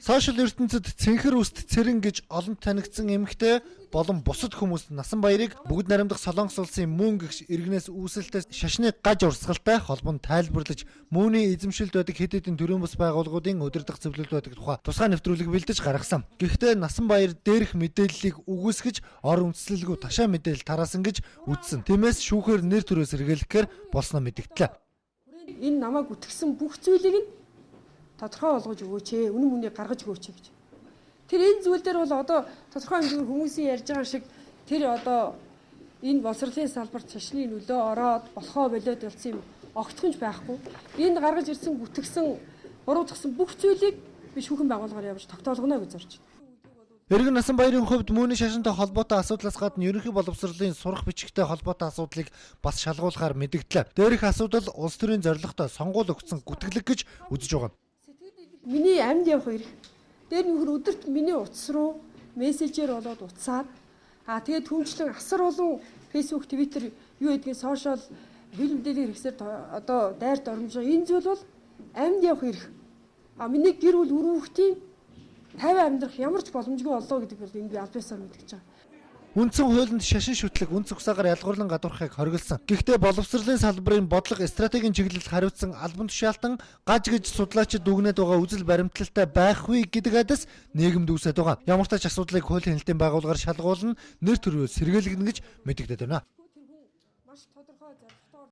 Сошиал ертөнцид цэнхэр үст цэрэн гэж олон танигдсан эмэгтэй болон бусад хүмүүс Насан Баярыг бүгд найрамдах Солонгос улсын мөн гэгч иргэнээс үүсэлтэй шашны гаж урсгалтай холбон тайлбарлаж, мөнийн эзэмшилд байдаг хэд хэдэн төрийн бус байгууллагуудын удирдах зөвлөлд байдаг тухай тусгай нэвтрүүлэг бэлдэж гаргасан. Гэхдээ Насан Баяр дээрх мэдээллийг үгүйсгэж, ор үндэслэлгүй ташаа мэдээлэл тараасан гэж үзсэн. Тиймээс шүүхээр нэр төрөө сэргийлэхээр болсноо мэдэгдлээ. Энэ намайг үтгсэн бүх зүйлийг нь тодорхой болгож өгөөч ээ. Үнэн мөнийг гаргаж өгөөч гэж. Тэр энэ зүйл дээр бол одоо тодорхой хэмжээгээр хүмүүсийн ярьж байгаа шиг тэр одоо энэ боловсролын салбарт шашны нөлөө ороод болохоо болиод болсон юм огтхонч байхгүй. Энд гаргаж ирсэн гүтгсэн буруутгасан бүх зүйлийг би шүүхэн байгууллагаар явж тогтоолгоно гэж зорж байна. Иргэн Насан Баярын хувьд мөнийн шашинтай холбоотой асуудлаас гадна ерөнхий боловсролын сурах бичигтэй холбоотой асуудлыг бас шалгуулахаар мэдэгдлээ. Дээрх асуудал улс төрийн зорилготой сонгуул өгсөн гүтгэлэг гэж үзэж байгаа. Миний амьд явах эрх. Дээр нөхөр өдөрт миний утас руу мессежээр болоод утсаар тэгээд түнчлэн асар олон Facebook, Twitter юу гэдгийг сошиал хэвлэл мэдээллийн хэрэгсээр одоо дайрт оромжоо. Энэ зүйл бол амьд явах эрх. Миний гэр бүл үр хүүхдийн 50 амьдрах ямар ч боломжгүй боллоо гэдэг бол энэ би аль биесээр мэдгэж байгаа. Үндсэн хуулинд шашин шүтлэг үн цугсаагаар ялгуурлан гадуурхахыг хориглосон. Гэхдээ боловсролын салбарын бодлого стратегийн чиглэл хариуцсан албан тушаалтан гаж гэж судлаачид дүгнээд байгаа үзэл баримтлалтай байх вэ гэдэг айдас нийгэмд үүсээд байгаа. Ямар ч тач асуудлыг хууль хяналтын байгууллагаар шалгуулна, нэр төрөө сэргийлэгдэнэ гэж мэдэгдээд байна. Маш тодорхой зорилго.